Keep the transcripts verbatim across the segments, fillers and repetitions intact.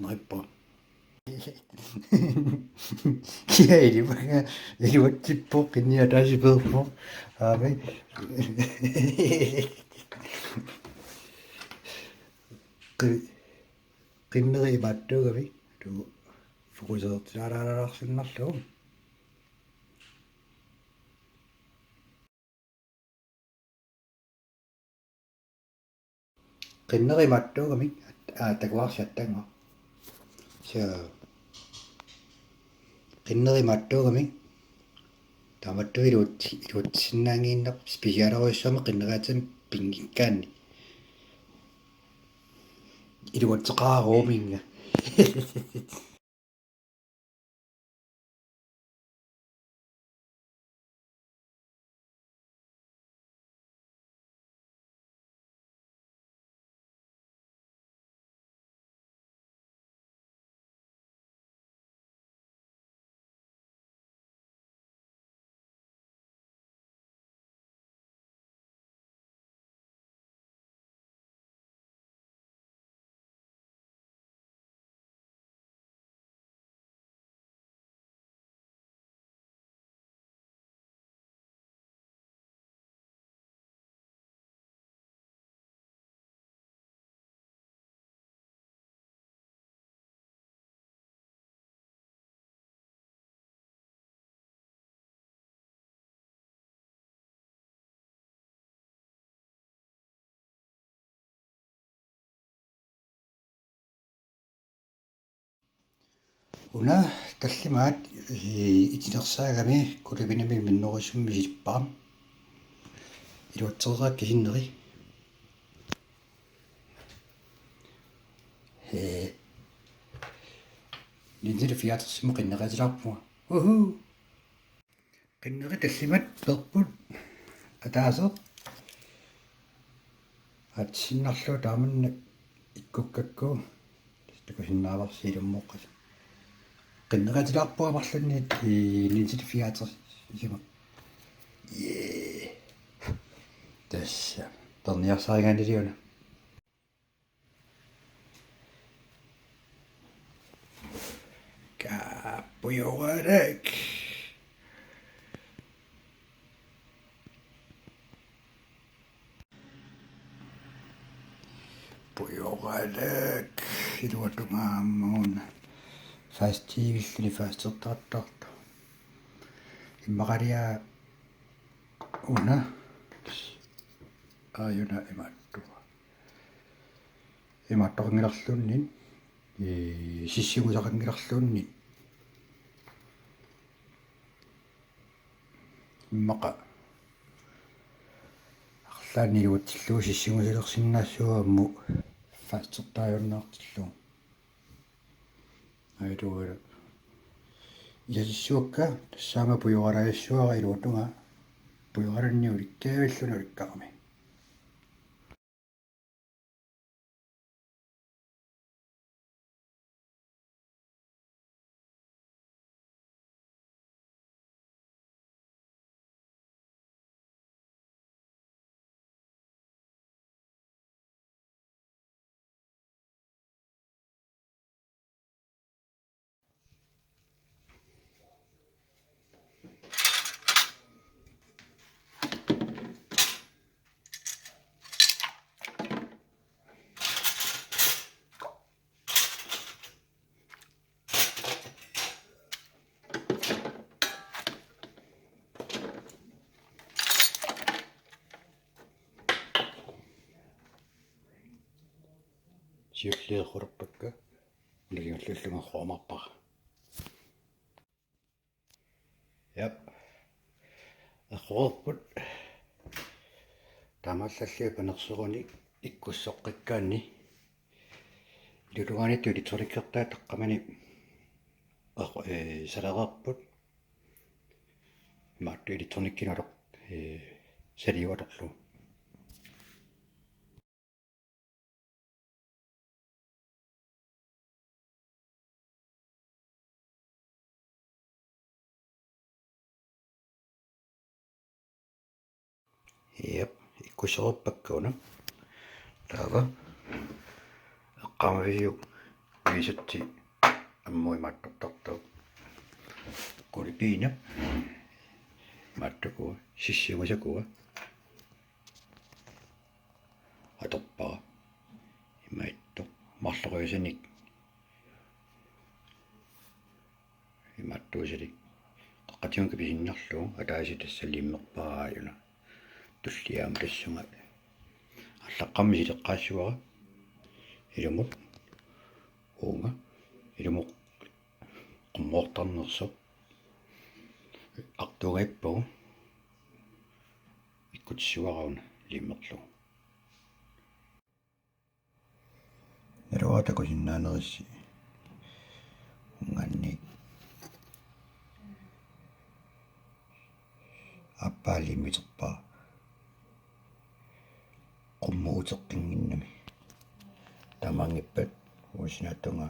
Naippa. Kia ilivanga, iluatsippoq, qinniaq ataaseq peerpoq. Aamma. Qi-, qinneri imaattuugami. Tu fokusertilaalaarsinnarlugu. Qinneri imaattuugami, aa, takuarsi attanngua. So, qinneri imaattuugami, taamatut iluatsi-, iluatsisinnaanngiinnarpoq, specialerujussuarmik qinneriaatsimik pinngikkaanni. Iluatseqaruminnga. Una tallimaat, ii, itinersaagami kulivinami minnerusummi misilippara. Iluatsereerakkit sinneri. Ee. Nitten fireogtresimut qinneriaatilaarpunga. Uhu. Qinneri tallimat peerput ataaseq. Aatsiinnarlugu taamannak ikkukkakku. Takusinnaavarsi ilummooqqasoq. Qinneriaatilaarpunga marlunnik, ii, nitten fireogtresimut. Jee. Tassa. Torniarsarigaaniliuna. Ka pujorarak. Pujorarak. Iluatungaammun. Fast T V-lluni fastertarattartoq. Immaqalia una. Aajuna imaattuva. Imaattoqanngilarluunniit, ii, sissingusaqanngilarluunniit. Immaqa arlaannik iluatsillugu sissingusalersinnaassavara aamma fastertaajunnaartillugu. Aajuna. Isassisuakka tassaama pujoralaassuara iluatungaa. Pujoralanni ulikkaavilluni ulikkaarami. Siulliit errorpakka. Nalingallallunga errorumaarpara. Jap. Errorput. Taamaallallugu panersorunik ikkussoqqikkaanni. Iluatungaaniittoq elektronikertaa taqqamani. Erro-, ee, salereerput. Imaattoq elektronikkinut, ee, saliuatorlugu. Jep, ikkussoruppakka una. Taava eqqaamaviuk Piisatsi ammut imaattortartoq. Qulit piinap. Imaattuku sissiumasakua. Atorpara. Imaattoq. Marloqiusanik. Imaattuusalik. Qaqqatigut kipisinnarlugu ataasiarluni tassa limmerpara aajuna. Tulliani tassunga. Allaqqammi sileqqaassavara. Ilumut. Uunga. Ilumut. Qummoortarnersoq. Artuugaippagu. Ikkutissavara una limmerlugu. Naluara takusinnaanerissi. Unnganni. Aappaa limiterpara. Qummut uteqqinnginnami. Taamaanngippat uusinaattunga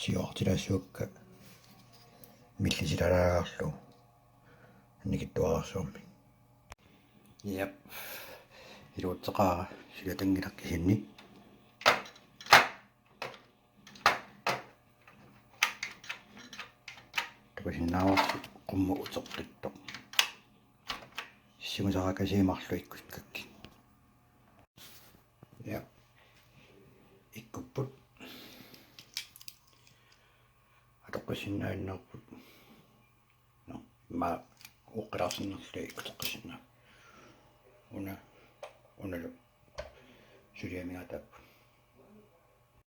siortilaassuakka millisilaalaarlugu annikitsuararsuarmi. Jep. Iluutseqaara silatanngilaq kisianni. Takusinnaavarsi qummut uteqqittoq. Sissiumasarakkasi marluk ikkukkakki. Ja. Ikkupput. Atoqqissinnaajunnaarput. No, ma uqqilaarsinnarlugit ikkuteqqissinnaavoq. Una, unalu suliamigaataapput.